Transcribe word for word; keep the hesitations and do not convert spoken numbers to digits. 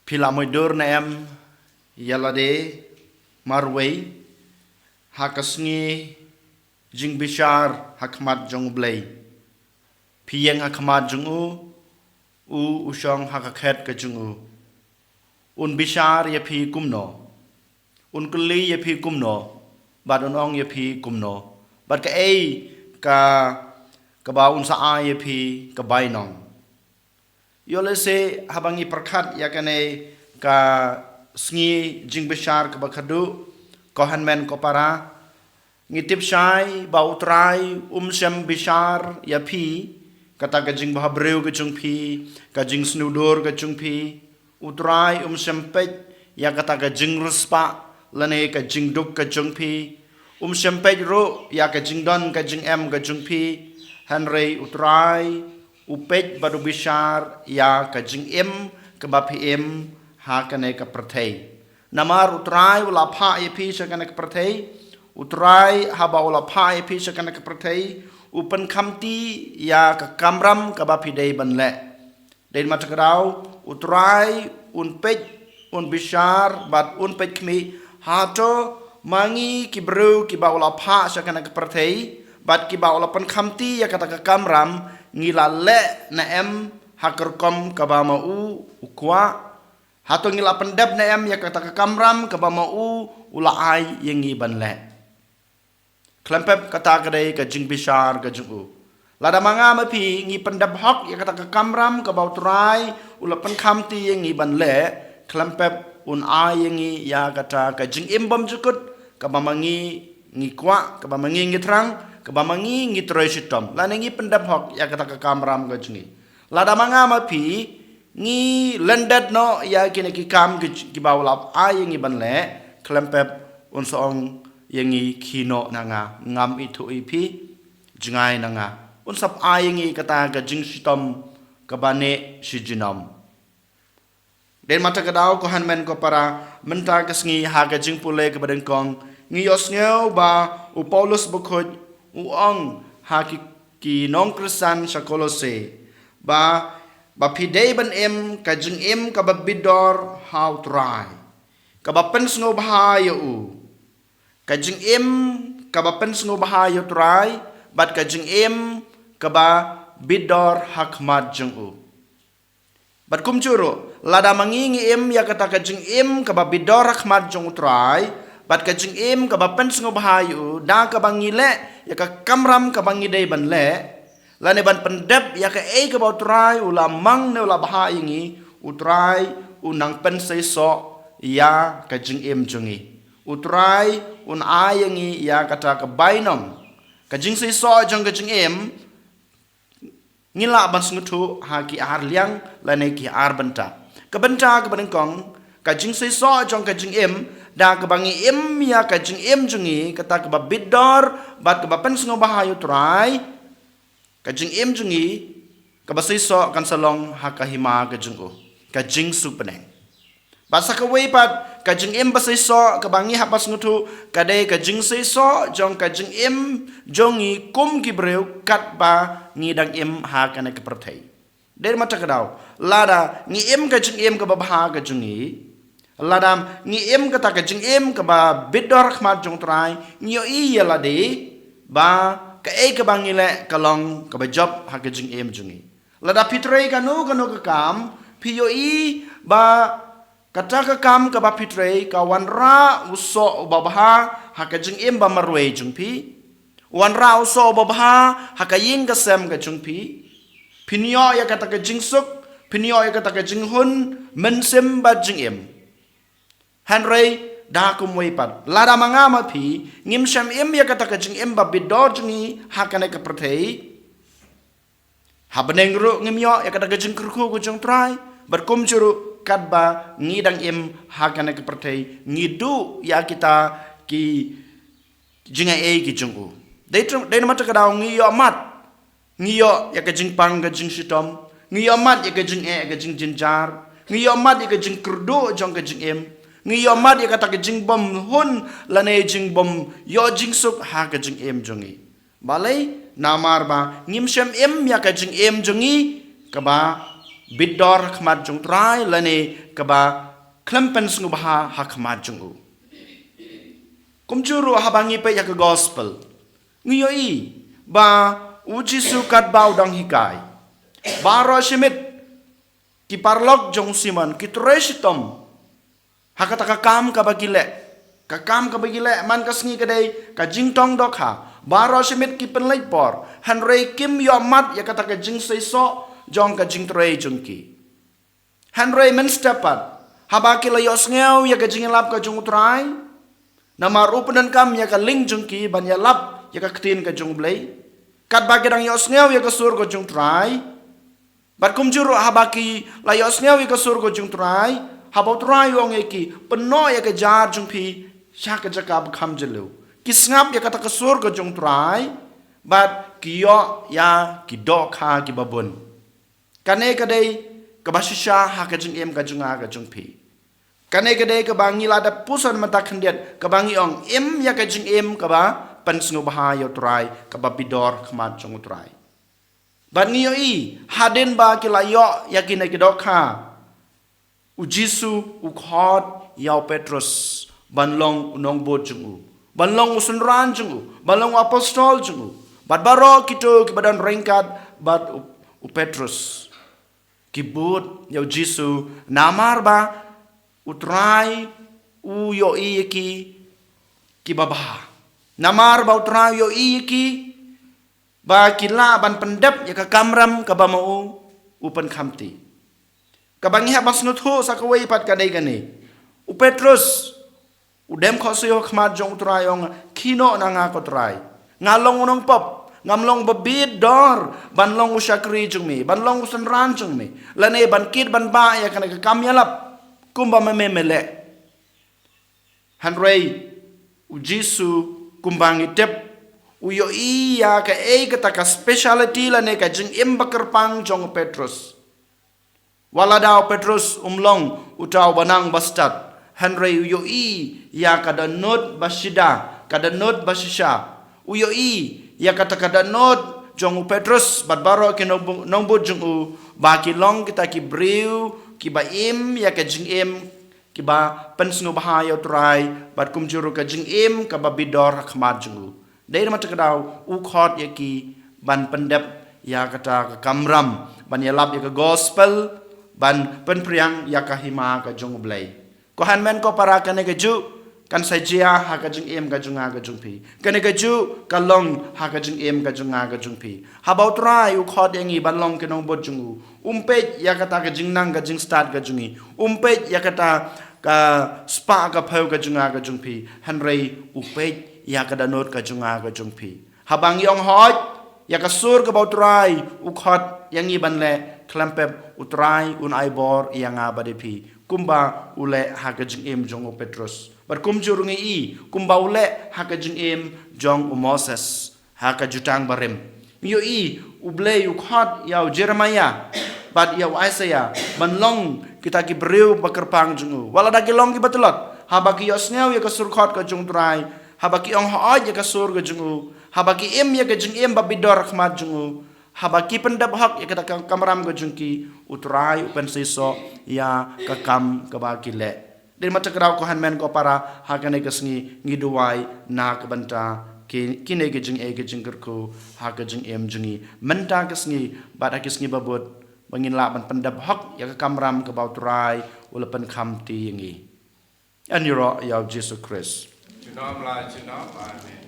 Phi la mutdur ne em ïa lade marwei ha ka sngi jingbishar ha khmat jong U Blei? Phi ïeng ha khmat jong u, u u shong ha ka khet ka jong u. Un bishar ïa phi kumno? Un kylli ïa phi kumno? Bad un ong ïa phi kumno? Bad kaei ka, kaba un sa ai ïa phi ka bainong? Ïoh lehse haba ngi pyrkhat ïa kane ka sngi jingbishar kaba khadduh, ko hynmen ko para, ngi tip shai ba U Trai um shym bishar ïa phi kata ka jingbhabriew ka jong phi, ka jingsngewdur ka jong phi. U Trai um shym peit ïa kata ka jingriewspah lane ka jingduk ka jong phi. Um shym peit ruh ïa ka jingdon ka jingem ka jong phi. Hynrei U Trai u peit bad u bishar ïa ka jingim kaba phi im ha kane ka pyrthei. Namar U Trai u la phah ïa phi sha kane ka pyrthei. U Trai haba u la phah ïa phi sha kane ka pyrthei, u pynkhamti ïa ka kamram kaba phi dei ban leh. Dei namar kata ka daw U Trai un peit, un bishar bad un peit khmih, hato ma ngi ki briew kiba u la phah sha kane ka pyrthei bad kiba u la pynkhamti ïa kata ka kamram, ngi la leh ne em ha ka rukom kaba ma u u kwah? Hato ngi la pyndep ne em ïa kata ka kamram kaba ma u u la ai ïa ngi ban leh? Khlem pep kata ka dei ka jingbishar ka jong u. Lada ma nga ma phi ngi pyndep hok ïa kata ka kamram kaba U Trai u la pynkhamti ïa ngi ban leh, khlem pep un ai ïa ngi ïa kata ka jingim bymjukut kaba ma ngi ngi kwah, kaba ma ngi ngi thrang, kaba ma ngi ngi trei shitom. Lane ngi pyndep hok ïa kata ka kamram ka jong ngi. Lada ma nga ma phi ngi lyndet noh ïa kine ki kam ki, kiba u la ai ïa ngi ban leh, khlem pep un sa ong ïa ngi, khie noh na nga, ngam ithuh ïa phi, jngai na nga. Un sa ai ïa ngi kata ka jingshitom kaba neh shi junom. Dei namar kata ka daw ko hynmen ko para, mynta ka sngi ha ka jingpule kaba nyngkong, ngi ïohsngew ba u Paulus bakhuid u ong ha ki, ki nongkhristan sha Kolose ba, ba phi dei ban im ka jingim kaba bit dor ha U Trai, kaba pynsngewbha ïa u. Ka jingim kaba pynsngewbha ïa U Trai bad ka jingim kaba bit dor ha khmat jong u. Bad kumjuh ruh, lada ma ngi ngi im ïa kata ka jingim kaba bit dor ha khmat jong U Trai bad ka jingim kaba pynsngewbha ïa u da kaba ngi leh ïa ka kamram kaba ngi dei ban leh, lane ban pyndep ïa kaei kaba U Trai u la mang ne u la bha ïa ngi, U Trai u nang pynseisoh ïa ka jingim jong ngi. U Trai un ai ïa ngi ïa kata ka bainong. Ka jingseisoh jong ka jingim, ngi lah ban sngewthuh ha ki ar liang lane ki ar bynta. Ka bynta kaba nyngkong, ka jingseisoh jong ka jingim, da kaba ngi im ïa ka jingim jong ngi kata kaba bit dor bad kaba pynsngewbha ïa U Trai, ka jingim jong ngi kaba seisoh kan sa long ha ka hima ka jong u, ka jingsngewbha. Bad sa kawei pat, ka jingim ba seisoh kaba ngi hap ban sngewthuh ka dei ka jingseisoh jong ka jingim jong ngi kum ki briew katba ngi dang im ha kane ka pyrthei. Dei namar kata ka daw, lada ngi im ka jingim kaba bha ka jong ngi, lada ngi im kata ka jingim kaba bit dor ha khmat jong U Trai, ngi ïohi ïa lade ba kaei kaba ngi leh ka long kaba jop ha ka jingim jong ngi. Lada phi trei kano kano ka kam, phi ïohi ba kata ka kam kaba phi trei ka wanrah u soh uba bha ha ka jingim ba marwei jong phi, wanrah u soh uba bha ha ka ïing ka sem ka jong phi. Phin ïoh ïa kata ka jingsuk, phin ïoh ïa kata ka jinghun mynsiem bad jingim. Hynrei da kumwei pat, lada ma nga ma phi ngim shym im ïa kata ka jingim ba bit dor jong ngi ha kane ka pyrthei, ha bneng ruh ngim ïoh ïa kata ka jingkyrkhu ka jong U Trai, bad kumjuh ruh katba ngi dang im ha kane ka pyrthei ngi duh ïa kita ki jingai ei ki jong u. Dei tr-, dei namar kata ka daw ngi ïoh mad, ngi ïoh ïa ka jingpang ka jingshitom, ngi ïoh mad ïa ka jingeh ka jingjynjar, ngi ïoh mad ïa ka jingkyrduh jong ka jingim, ngi ïoh mad ïa kata ka jingbym hun lane jingbym ïoh jingsuk ha ka jingim jong ngi. Balei? Namar ba ngim shym im ïa ka jingim jong ngi kaba bit dor ha khmat jong u Trai lane kaba khlem pynsngewbha ha khmat jong u. Kumjuh ruh haba ngi peit ïa ka gospel, ngi ïohi ba u Jisu katba u dang hikai, baroh shi miet ki paralok jong u Simon ki trei shitom ha kata ka kam kaba ki leh. Ka kam kaba ki leh man ka sngi ka dei ka jingtong dohkha. Baroh shi miet ki pynleit por, hynrei kim ïoh mad ïa kata ka jingseisoh jong ka jingtrei jong ki. Hynrei mynstep pat, haba ki la ïohsngew ïa ka jingïalap ka jong u Trai, namar u pyndonkam ïa ka lieng jong ki ban ïalap ïa ka ktien ka jong u Blei, katba ki dang ïohsngew ïa ka sur ka jong u Trai, bad kumjuh ruh haba ki la ïohsngew ïa ka sur ka jong u Trai, haba u Trai u ong ïa ki, pynnoh ïa ka jar jong phi sha ka jaka ba kham jylliew, ki sngap ïa kata ka sur ka jong u Trai, bad ki ïoh ïa ki dohkha kiba bun. Kane ka dei kaba shisha ha ka jingim ka jong nga ka jong phi. Kane ka dei kaba ngi la dep puson mynta khyndiat, kaba ngi ong, im ïa ka jingim kaba pynsngewbha ïa u Trai, kaba bit dor ha khmat jong u Trai. Bad ngi ïohi, hadien ba ki la ïoh ïa kine ki dohkha, u Jisu u khot ïa u Petrus ban long u nongbud jong u, ban long u synran jong u, ban long u apostol jong u. Bad baroh kito kiba don ryngkat bad u, u Petrus ki bud ïa u Jisu, namar ba u Trai u ïohi ïa ki kiba bha. Namar ba u Trai u ïohi ïa ki ba ki lah ban pyndep ïa ka kamram kaba ma u u pynkhamti. Kaba ngi hap ban sngewthuh sa kawei pat ka dei kane. U Petrus u dem khohsiew ha khmat jong u Trai, ong, khie noh na nga ko Trai. Nga long u nongpop, ngam long ba bit dor ban long u shakri jong me, ban long u synran jong me, lane ban kit ban bah ïa kane ka kam ïalap kumba ma me me leh. Hynrei u Jisu, kumba ngi tip, u ïohi ïa kaei kata ka speciality lane ka jingim ba kyrpang jong u Petrus. Wat lada u Petrus um long uta uba nang ba stad, hynrei u ïohi ïa ka dohnud ba shida, ka dohnud ba shisha. U ïohi ïa kata ka dohnud jong u Petrus bad baroh ki nongbu-, nongbud jong u, ba ki long kita ki briew kiba im ïa ka jingim kiba pynsngewbha ïa u Trai, bad kumjuh ruh ka jingim kaba bit dor ha khmat jong u. Dei na kata ka daw u khot ïa ki ban pyndep ïa kata ka kamram, ban ïalap ïa ka gospel, ban pynphriang ïa ka hima ka jong u Blei. Ko hynmen ko para, kane kajuh kan sa jia ha ka jingim ka jong nga ka jong phi. Kane kajuh ka long ha ka jingim ka jong nga ka jong phi. Haba u Trai u khot ïa ngi ban long ki nongbud jong u, um peit ïa kata ka jingnang ka jingstad ka jong ngi. Um peit ïa kata ka spah ka phew ka jong nga ka jong phi. Hynrei u peit ïa ka dohnud ka jong nga ka jong phi. Haba ngi ong hooid ïa ka sur kaba u Trai u khot ïa ngi ban leh, khlem pep u Trai un ai bor ïa nga bad ïa phi, kumba u leh ha ka jingim jong u Petrus. Bad kumjuh ruh ngi i kumba u leh ha ka jingim jong u Moses ha ka Jutang Barim. Ngi ïohi u Blei u khot ïa u Jeremiah bad ïa u Isaiah ban long kita ki briew ba kyrpang jong u. Wat lada ki long kiba tlot, haba ki ïohsngew ïa ka sur khot ka jong u Trai, haba ki ong hooid ïa ka sur ka jong u, haba ki im ïa ka jingim ba bit dor ha khmat jong u, haba ki pyndep hok ïa kata ka kamram ka jong ki, u Trai u pynseisoh ïa ka kam kaba ki leh. Dei na kata ka daw ko hynmen ko para, ha kane ka sngi ngi duwai na ka bynta ki, kine ki jingeh ki jingkyrkhu ha ka jingim jong ngi mynta ka sngi bad ha ki sngi ba bud, ba ngin lah ban pyndep hok ïa ka kamram kaba u Trai u la pynkhamti ïa ngi. Ïaroh ïa u Jisu Khrist. Junom la junom. Amen.